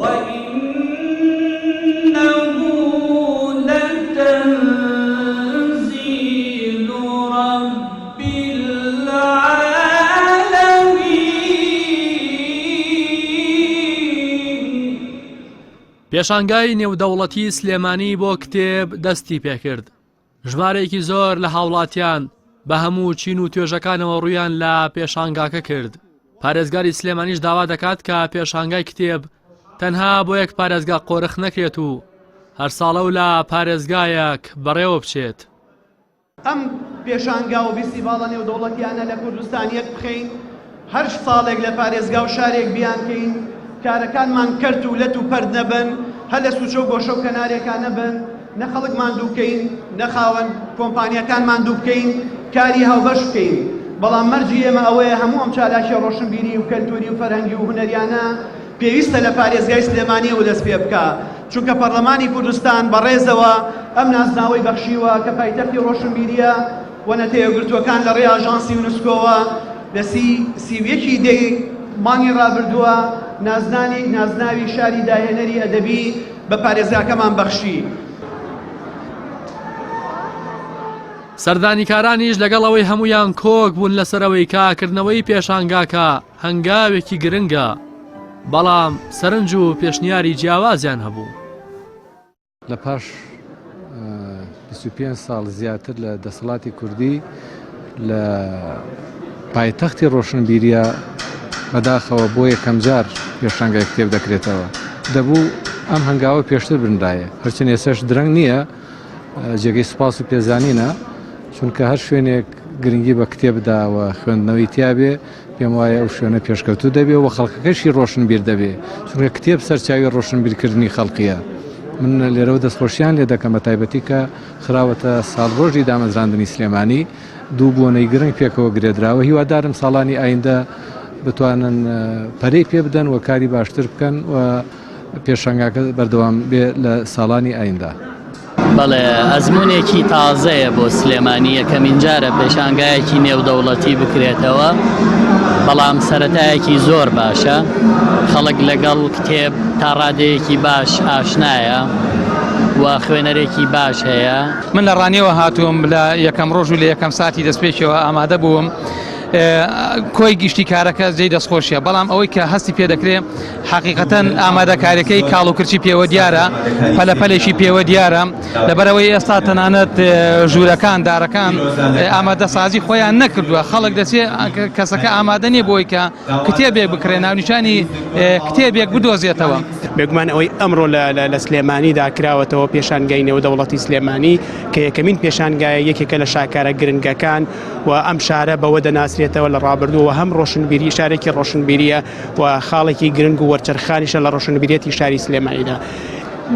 وإنه لتنزيل رب العالمین. پێشانگای نێودەوڵەتی سلێمانی بۆ کتێب دەستی پێکرد، ژمارەیەکی زۆر لە هاوڵاتیان بە هەموو چین و توێژەکانەوە ڕوویان لە پێشانگاکە کرد. پارێزگاری سلێمانیش داوا دەکات کە پێشانگای کتێب تەنها بۆ یەک پارێزگا قۆرخ نەکرێت و هەر ساڵە و لە پارێزگایەک بەڕێوە بچێت. ئەم پێشانگا و ڤیستیڤاڵە نێودەوڵەتیانە لە کوردستان یەک بخەین، هەر ساڵێک لە پارێزگا و شارێک بیانکەین، کارەکانمان کەرت و لەت و پەرت نەبن، هەر لە سوچە و گۆشە و کەنارێکا نەبن، نە خەڵک ماندوو بکەین، نە خاوەن کۆمپانیاکان ماندوو بکەین، کاری هاوبەش بکەین. بەڵام مەرجی ئێمە ئەوەیە هەموو ئەم چالاکیە ڕۆشنبیری و کەلتوری و فەرهەنگی و هونەریانە پێویستە لە پارێزگای سلێمانیەوە دەست پێ بکا، چونکە پەڕلەمانی کوردستان بە ڕێزەوە ئەم نازناوەی بەخشیوە کە پایتەختی ڕۆشنبیریە و نەتەوەیەکگرتووەکان لە ڕێی ئاژانسی یونسکۆوە لە 31 ی دەی مانگی ڕابردووە نازنانی نازناوی شاری داهێنەری ئەدەبی بە پارێزگاکەمان بەخشی. سەردانیکارانیش لەگەڵ ئەوەی هەموویان کۆک بوون لەسەر ئەوەی کە کردنەوەی پێشانگاکە هەنگاوێکی گرنگە، بەڵام سەرنج و پێشنیاری جیاوازیان هەبوو. لە پاش 25 ساڵ زیاتر لە دەسەڵاتی کوردی لە پایتەختی ڕۆشنبیریە بەداخەوە بۆ یەکەمجار پێشانگای کتێب دەکرێتەوە. دەبوو ئەم هەنگاوە پێشتر بنرایە، هەرچەند ئێستاش درەنگ نییە، جێگەی سوپاس و پێزانینە، چونکە هەر شوێنێک گرنگی بە کتێب دا و خوێندنەوەی تیابێ، پێم وایە ئەو شوێنە پێشکەوتوو دەبێ و خەڵکەکەشی ڕۆشنبیر دەبێ، چونکە کتێب سەرچاوی ڕۆشنبیرکردنی خەڵقیە. من لێرەوە دەستخۆشیان لێ دەکەم بە تایبەتی کە خراوەتە ساڵڕۆژی دامەزراندنی سلێمانی، دوو بۆنەی گرنگ پێکەوە گرێدراوە، هیوادارم ساڵانی ئایندە بتوانن پەرەی پێ بدەن و کاری باشتر بکەن و پێشانگاکە بەردەوام بێ لە ساڵانی ئایندە. بەڵێ ئەزمونێکی تازەیە بۆ سلێمانی یەکەمین جارە پێشانگایەکی نێودەوڵەتی بکرێتەوە بەڵام سەتایەکی زۆر باشە خەڵک لەگەڵ کتێب تا ڕادەیەکی باش ئاشنایە و خوێنەرێکی باش هەیە. من لە ڕانیەوە هاتووم لە یەکەم ڕۆژ و لە یەکەم ساتی دەستپێکەوە ئامادە بووم کۆی گشتی کارەکە جێی دەستخۆشیە بەڵام ئەوەی کە هەستی پێ دەکرێ حقیقەتەن ئامادەکاریەکەی کاڵ و کرچی پێوە دیارە پەلەپەلێکی پێوە دیارە لەبەرەوەی ئێستا تەنانەت ژوورەکان دارەکان ئامادەسازی خۆیان نەکردووە خەڵک دەچێت کەسەکە ئامادە نییە بۆی کە کتێبێک بکرێ ناونیشانی کتێبێک بدۆزێتەوە. بێگومان ئەوەی ئەمڕۆ لە سلێمانیدا کراوەتەوە پێشانگای نێودەوڵەتی سلێمانی کە یەکەمین پێشانگایە یەکێکە لە شاکارە گرنگەکان و ئەم شارە بەوە دەناسرێتەوە لە ڕابردووەوە هەم ڕۆشنبیری شارێکی ڕۆشنبیریە و خاڵێکی گرنگ و وەرچەرخانیشە لە ڕۆشنبیریەتی شاری سلێمانیدا.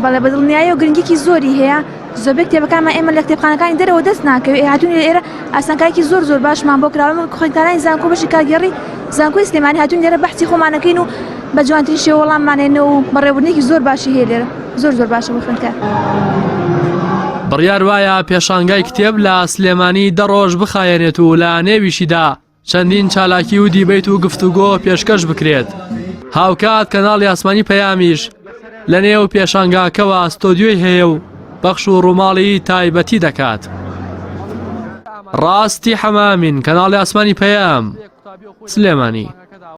بەڵێ بە دڵنیاییەوە گرنگیکی زۆری هەیە زۆربەی کتێبەکانمان ئێمە لە کتێبخانەکانی دەرەوە دەست ناکەوێت هاتوون لێرە ئاسانکاریی زۆر زۆر باشمان بۆ کراوە ئێمە خوێندکارانی زانکۆ بەشی کارگێڕی زانکۆی سلێمانی هاتوون لێرە بەحسی خۆمانەکەین و بە جوانترین شێوە وەڵاممانێنەوە و بەڕێوەبردنێکی زۆر باشی هەیە لێرە زۆر زۆر باشە بۆ خوێندکار. بڕیار وایە پێشانگای کتێب لە سلێمانی دە ڕۆژ بخایەنێت و لە نێویشیدا چەندین چالاکی و دیبەیت و گفتوگۆ پێشکەش بکرێت هاوکات کەناڵی ئاسمانی پەیامیش لە نێو پێشانگاکەوە ستۆدیۆی هەیە و پەخش و ڕووماڵی تایبەتی دەکات. ڕاستی حەمامین کەناڵی ئاسمانی پەیام سلێمانی.